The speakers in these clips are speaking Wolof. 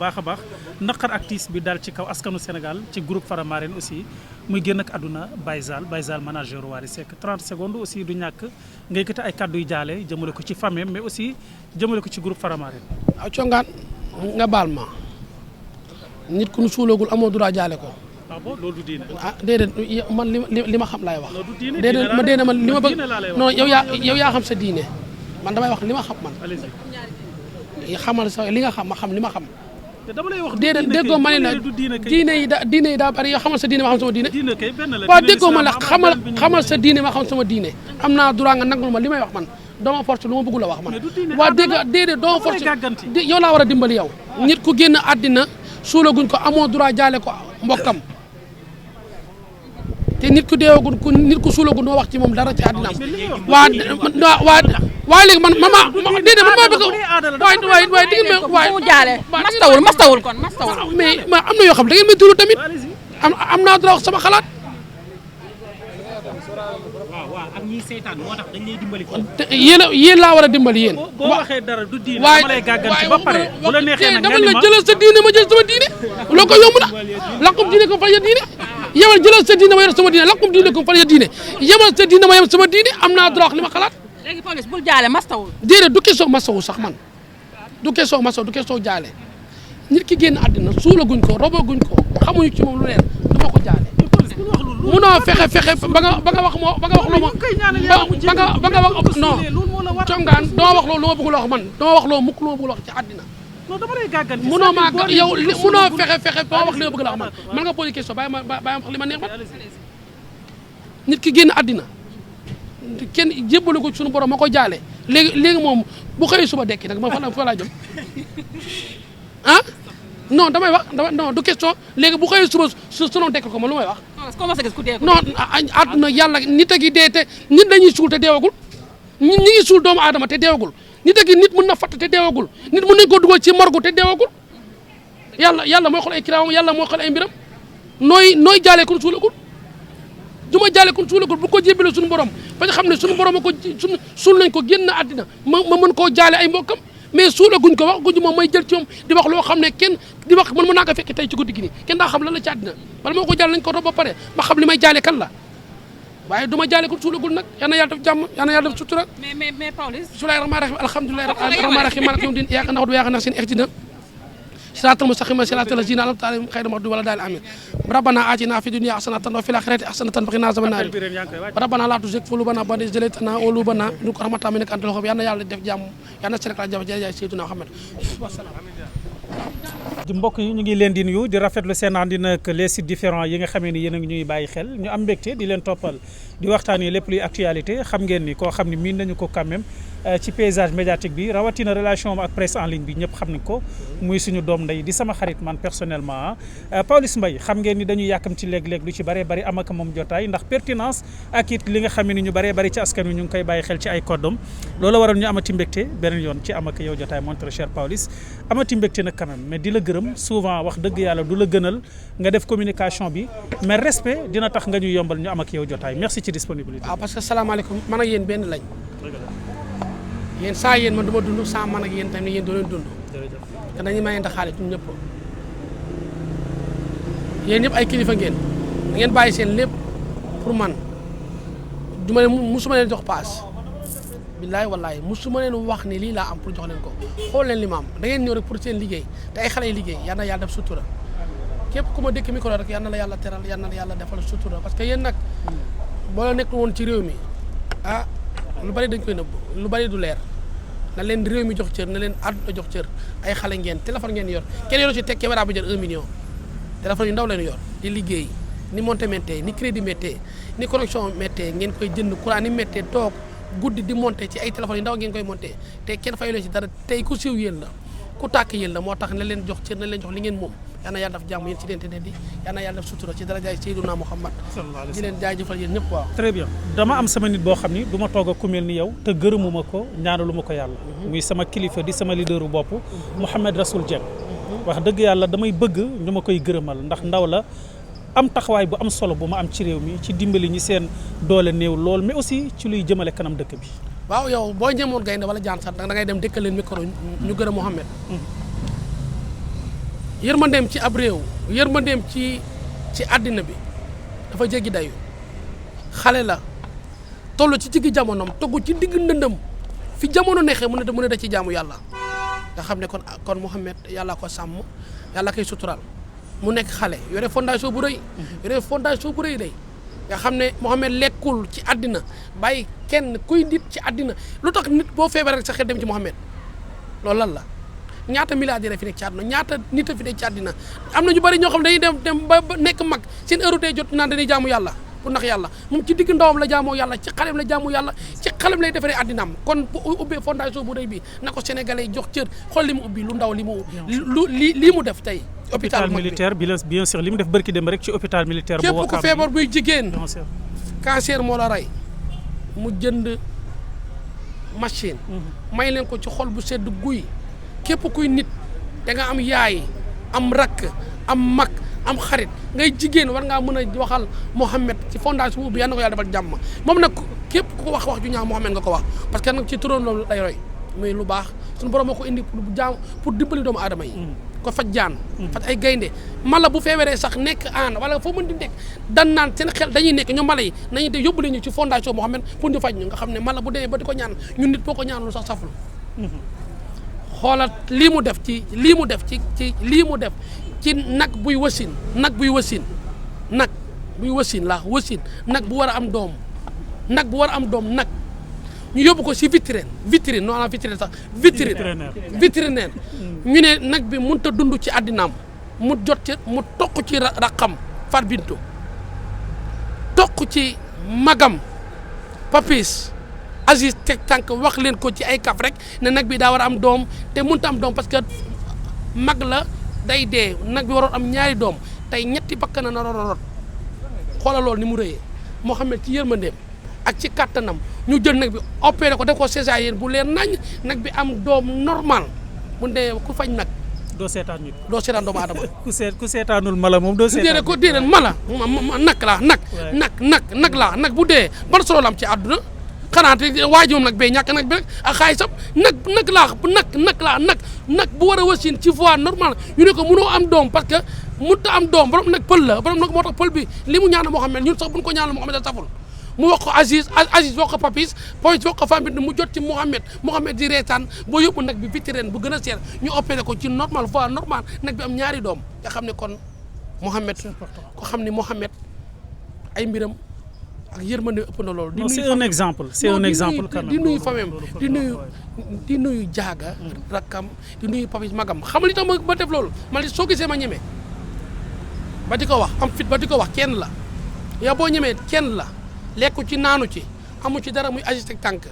baax a baax naqar ak tiis bi daal ci kaw askanu Sénégal ci groupe Faramareen aussi muy génn ak àdduna Baye Zal manager Wally Seck 30 secondes aussi du ñàkk ngay yëkkati ay kàddu yu jaale jëmale ko ci famille mais aussi jëmale ko ci groupe Faramareen. waaw congaan nga baal ma nit ku ñu suulagul amoo droit jaale ko. ah bon loolu du diine. ah déedéet man li ma xam laay wax. loolu du diine déedéet man li ma bëgg non yow yaa xam sa diine man damay wax li ma xam man. xamal sa li nga xam ma xam li ma xam. te dama lay wax déedéet déggoo ma ne la diine yi daa bari yow xamal sa diine ma xam sama diine. diine kay benn la waaw déggoo ma la xamal sa diine ma xam sama diine. am naa droit nga nangul ma li may wax man dama force lu ma bëgg la wax man. waaw déedéet doo force yow laa war a dimbali yow. nit ku génn àddina suulaguñ ko amoo droit jaale ko mbokkam te nit ku deewagul nit ku suulagul doo wax ci moom dara ci àddinaam waaye léegi man déedéet man maa bëgg waaye di ngeen waaye mu jaale mastawul kon mais am na yoo xam da ngeen may turu tamit am naa droit wax sama xalaat. waaw ak ñi seytaan moo tax dañ lay dimbali ko. yéen laa war a dimbali yéen. boo waxee dara du diine dama lay gàgganti ba pare bu la neexee nag dama la jëlal sa diine ma jël sama diine loo ko yomb na laqum diine ko fal ya diine yemal jëlal sa diine ma yor sama diine laqum diine ko fal ya diine yemal sa diine ma yem sama diine am naa droit wax li ma xalaat. léegi police bul jaale mastawul. déedéet du question masawu sax man du question masawu du question jaale nit ki génn àddina suulaguñ ko robaguñ ko xamuñu ci moom lu leer du ma ko jaale. munoo fexe ba nga wax loo wax non congaan doo wax loolu lu ma bëgg la wax man doo wax loo mukk lu ma bëgg la wax ci àddina. non dama lay gàgganti munoo maa yow munoo fexe ba wax li ma bëgg la wax man nga posé question bàyyi ma wax li ma neex man nit ki génn àddina kenn jébbalu ko suñu borom ma ko jaale léegi moom bu xëyee suba dekki nag ma fa laa jëm ah non damay wax non du question léegi bu xëyee suba sunoon dekk ko ma lu may wax. non àdduna yàlla nit a ngi dee te nit dañuy suul te deewagul ñi ngi suul doomu aadama te deewagul nit a ngi nit mën na fatt te deewagul nit mën nañ ko dugal ci morgue te deewagul yàlla mooy xool ay kiraamam yàlla mooy xool ay mbiram nooy jaalee kon suulagul du ma jaale kon suulagul bu ko jébbale suñu borom ba nga xam ne suñu borom ko suul nañ ko génn àddina ma mën koo jaale ay mbokkam mais suulaguñ ko wax guñu moom may jël ci moom di wax loo xam ne kenn di wax man mën naa ko fekk tey ci guddi gi nii kenn daa xam lan la ci àddina bala moo ko jaale nañ ko rob ba pare ma xam li may jaale kan la waaye du ma jaale kon suulagul nag yal na yàlla def jàmm yal na yàlla def sutura mais Pawlish bismillahi rahmani rahim alhamdulillahi rahmani rahim maliki yawmi din iyyaka na'budu wa iyyaka nasta'in ihdina siraatal mustaqiim siraatal laziina an'amta alayhim ghayril maghduubi wala daalliin amiin rabbanaa aatinaa fid dunyaa hasanatan wa fil aaxirati hasanatan wa qinaa azaaban naar rabbanaa laa tuzigh quluubanaa ba'da idh hadaytanaa wa hab lanaa min ladunka rahmatan innaka antal wahhaab yal na yàlla def jàmm yal na Sénégal jàmm jërëjëf Seydina Muhammad mbokk yi ñu ngi leen di nuyu di rafetlu seen àndin ak les sites différents yi nga xamee ni yéen a ngi ñuy bàyyi xel ñu am mbégte di leen toppal di waxtaanee lépp luy actualité xam ngeen ni koo xam ni miin nañu ko quand même ci paysage médiatique bi rawatina relation ak presse en ligne bi ñëpp xam nañ ko muy suñu doom ndey di sama xarit man personnellement Pawlish Mbaye xam ngeen ni dañuy yàkkamti léeg-léeg lu ci bëree bëri am ak moom jotaay ndax pertinence ak it li nga xam ni ñu bëree bëri ci askan wi ñu ngi koy bàyyi xel ci ay koddom loolu waral ñu amati mbégte beneen yoon ci am ak yow jotaay mon très cher Pawlish amati mbégte nag quand même mais di la gërëm souvent wax dëgg yàlla du la gënal nga def communication bi mais respect dina tax nga ñu yombal ñu am ak yow jotaay merci ci disponibilité. waaw parce que salaamaaleykum man ak yéen benn lañ yéen saa yéen man du ma dund saa man ak yéen tamit yéen doo leen dund te dañuy mayante xaalis ñun ñëpp yéen ñëpp ay kilifa ngeen da ngeen bàyyi seen lépp pour man du ma leen musuma leen jox paas billaay wallaay musuma leen wax ni lii laa am pour jox leen ko xool leen li ma am da ngeen ñëw rek pour seen liggéey te ay xale yi liggéey yal na yàlla def sutura képp ku ma dëkk micro rek yal na la yàlla teral yal na la yàlla defal sutura parce que yéen nag boo la nekk woon ci réew mi ah lu bari dañ koy nëbb lu bari du leer na leen réew mi jox cër na leen àdduna jox cër ay xale ngeen téléphone ngeen yor kenn yoru ci teg caméra bu jël 1 million téléphone yu ndaw leen yor di liggéey ni monté méttee ni crédit méttee ni connexion méttee ngeen koy jënd courant ni méttee toog guddi di monté ci ay téléphones yu ndaw ngeen koy monté te kenn fayu leen ci dara tey ku siiw yéen la ku tàkk yéen la moo tax na leen jox cër na leen jox li ngeen moom yal na yàlla def jàmm yéen ci internet yi yal na yàlla def sutura ci darajaay Seydina Muhammad di leen jaajëfal yéen ñëpp waaw. très bien dama am sama nit boo xam ni du ma toog a ku mel ni yow te gërëmuma ko ñaanaluma ko yàlla. muy sama kilifa di sama leaderu bopp. Mouhamed Rassoul Dieng. wax dëgg yàlla damay bëgg ñu ma koy gërëmal ndax ndaw la am taxawaay bu am solo bu ma am ci réew mi ci dimbali ñi seen doole néew lool mais aussi ci luy jëmale kanam dëkk bi. waaw yow boo ñemoon gaynde wala jaan sax da ngay dem dëkkal leen micro ñu gërëm Mouhamed yërmandeem ci ab réew yërmandeem ci àddina bi dafa jéggi dayu xale la toll ci digg jamonoom togg ci digg ndëndëm fi jamono neexee mu ne da ci jaamu yàlla nga xam ne kon Mouhamed yàlla ko sàmm yàlla koy sutural mu nekk xale yore fondation bu rëy day nga xam ne Mouhamed lekkul ci àddina bàyyi kenn kuy nit ci àddina lu tax nit boo feebaree rek sa xel dem ci Mouhamed loolu lan la ñaata milliardaire fi nekk ci àddina ñaata nit a fi nekk ci àddina am na ñu bari ñoo xam ne dañuy dem ba nekk mag seen heure day jot naan dañuy jaamu yàlla pour ndax yàlla moom ci digg ndawam la jaamoo yàlla ci xalem la jaamu yàlla ci xalem lay defaree àddinaam kon bu ubbee fondation bu rëy bi na ko sénégalais yi jox cër xool li mu ubbi lu ndaw lii mu def tey hôpital militaire bien sûr li mu def bërki dem rek ci hôpital militaire képp ku feebar buy jigéen cancer moo la rey mu jënd machine may leen ko ci xol bu sedd guy képp kuy nit da nga am yaay am rakk am mag am xarit ngay jigéen war ngaa mën a waxal Mouhamed ci fondation bu ubbi yal na ko yàlla defal jàmm moom nag képp ku wax ju ñaaw Mouhamed nga ko wax parce que nag ci turoon loolu lay roy muy lu baax suñu borom moo ko indi pour dimbali doomu aadama yi ko faj jaan faj ay gaynde mala bu feebaree sax nekk aan wala foo mën di nekk dan naan seen xel dañuy nekk ñoom mala yi nañu te yóbbu ñu ci fondation Mouhamed pour ñu faj ñu nga xam ne mala bu demee ba di ko ñaan ñun nit boo ko ñaan lu sax saful xoolal lii mu def ci nag buy wasin nag bu war a am doom nag ñu yóbbu ko si vitrine non la vitrine sax vétérinaire ñu ne nag bi mënut a dund ci àddinaam mu jot ci mu toq ci raqam Fat Bintou toq ci magam Papis Aziz teg tànk wax leen ko ci ay kaf rek ne nag bi daa war a am doom te mënut a am doom parce que mag la day dee nag bi waroon am ñaari doom tey ñetti bakkan na rot xoolal loolu ni mu rëyee Mouhamed ci yërmandeem ak ci kattanam ñu jël nag bi opéré ko def ko césarienne bu leer nañ nag bi am doom normal bu dee ku faj nag. doo seetaan nit doo seetaan doomu aadama. ku seetaanul mala moom doo seetaan. déedéet mala nag bu dee ban solo la am ci àdduna xanaa te waa ji moom nag bee ñàkk nag bi rek ak xaalisam nag bu war a wasin ci voie normale ñu ne ko mënoo am doom parce que mënut a am doom borom nag pël la borom nag moo tax pël bi li mu ñaan Mouhamed ñun sax buñ ko ñaanal Mouhamed a saful mu wax ko Aziz wax ko Papis wax ko famille mu jot ci Mouhamed di reetaan boo yóbbu nag bi vétérinaire bu gën a seer ñu opéré ko ci normal voie normal nag bi am ñaari doom nga xam ne kon Mouhamed ko xam ne Mouhamed ay mbiram ak yërmande ëpp na loolu. c'est un exemple di nuyu famem di nuyu jaaga rakkam di nuyu Papis magam xam li tax ma def loolu man soo gisee ma ñemee ba di ko wax am fit ba di ko wax kenn la yow boo ñemee kenn la lekku ci naanu ci amu ci dara muy Aziz teg tànk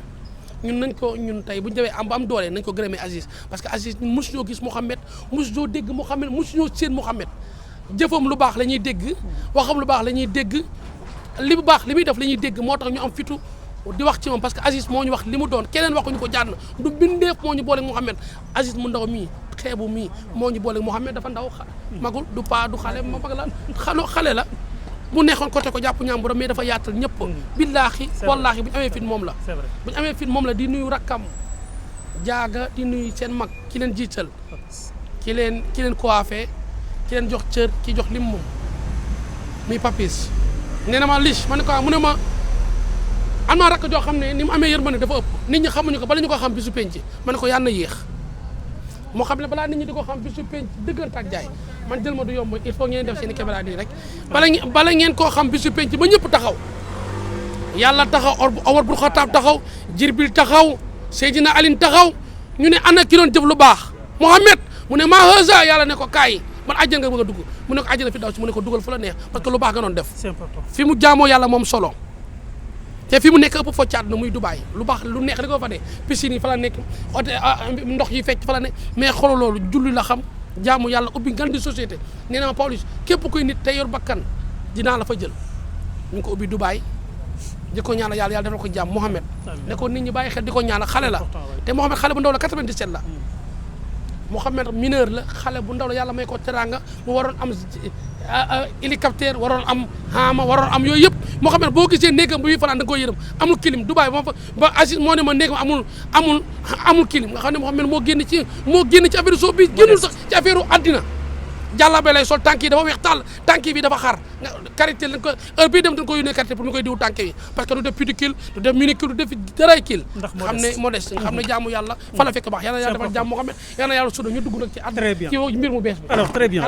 ñun tey bu ñu demee am doole nañ ko gërëmee Aziz parce que Aziz mosuñoo gis Mouhamed mosuñoo dégg Mouhamed mosuñoo seen Mouhamed jëfam lu baax la ñuy dégg waxam lu baax la ñuy dégg li bu baax li muy def la ñuy dégg moo tax ñu am fitu di wax ci moom parce que Aziz moo ñu wax li mu doon keneen waxuñu ko jànn du bindeef moo ñu boole Mouhamed Aziz mu ndaw mii xeebu mii moo ñu boole Mouhamed dafa ndaw magul du paa du xale ma mag la xale la bu neexoon côté ko jàpp ñaamburam mais dafa yaatal ñëpp billaahi wallaahi bu ñu amee fit moom la bu ñu amee fit moom la di nuyu rakkam jaaga di nuyu seen mag ki leen jiital ki leen coiffé ki leen jox cër ki jox lim moom muy Papis nee na ma liche ma ne ko mu ne ma am naa rakk joo xam ne ni mu amee yërmande dafa ëpp nit ñi xamuñu ko bala ñu ko xam bisu penc ma ne ko yàlla na yéex moo xam ne balaa nit ñi di ko xam bisu penc dëggante ak jaay man jël ma du yomb il faut ngeen def seen i caméra nii rek bala ngeen koo xam bisu penc ba ñëpp taxaw yàlla taxaw Omar bul Xataab taxaw Jibril taxaw Seydina Aline taxaw ñu ne ana ki doon jëf lu baax Mouhamed mu ne maa haza yàlla ne ko kaay man àjjana nga bëgg a dugg mu ne ko àjjana fi daw si mu ne ko dugal fu la neex parce que lu baax nga doon def c'est important fi mu jaamoo yàlla moom solo te fi mu nekk ëpp fo ci àdduna muy Dubaï lu baax lu neex da ko fa ne piscine yi fa la nekk ndox yi fecc fa la ne mais xoolal loolu julli la xam jaamu yàlla ubbi gan di société nee na ma Pawlish képp kuy nit te yor bakkan dinaa la fa jël ñu ngi ko ubbi Dubaï di ko ñaanal yàlla defal ko jàmm Mouhamed ne ko nit ñi bàyyi xel di ko ñaanal xale la te Mouhamed xale bu ndaw la 97 la Mouhamed mineur la xale bu ndaw la yàlla may ko teranga mu waroon am hélicoptère waroon am xaama waroon am yooyu yëpp Mouhamed boo gisee néegam bu fanaan da nga koy yërëm amul clim Dubaï ba Aziz moo ne ma néegam amul clim nga xam ne Mouhamed moo génn ci affaire soo bi génnul sax ci affaire àddina jàllabe lay sol tànk yi dafa weex tàll tànk bi dafa xar karité lañ ko heure bii dem dañ ko yónnee karité pour ñu koy diw tànk yi parce que du def pédicule du def manucure du def daray kil xam ne modeste nga xam ne jaamu yàlla fa la fekk baax yal na yàlla defal jàmm Mohamed yal na yàlla suda ñu dugg nag ci mbir mu bees bi alors très bien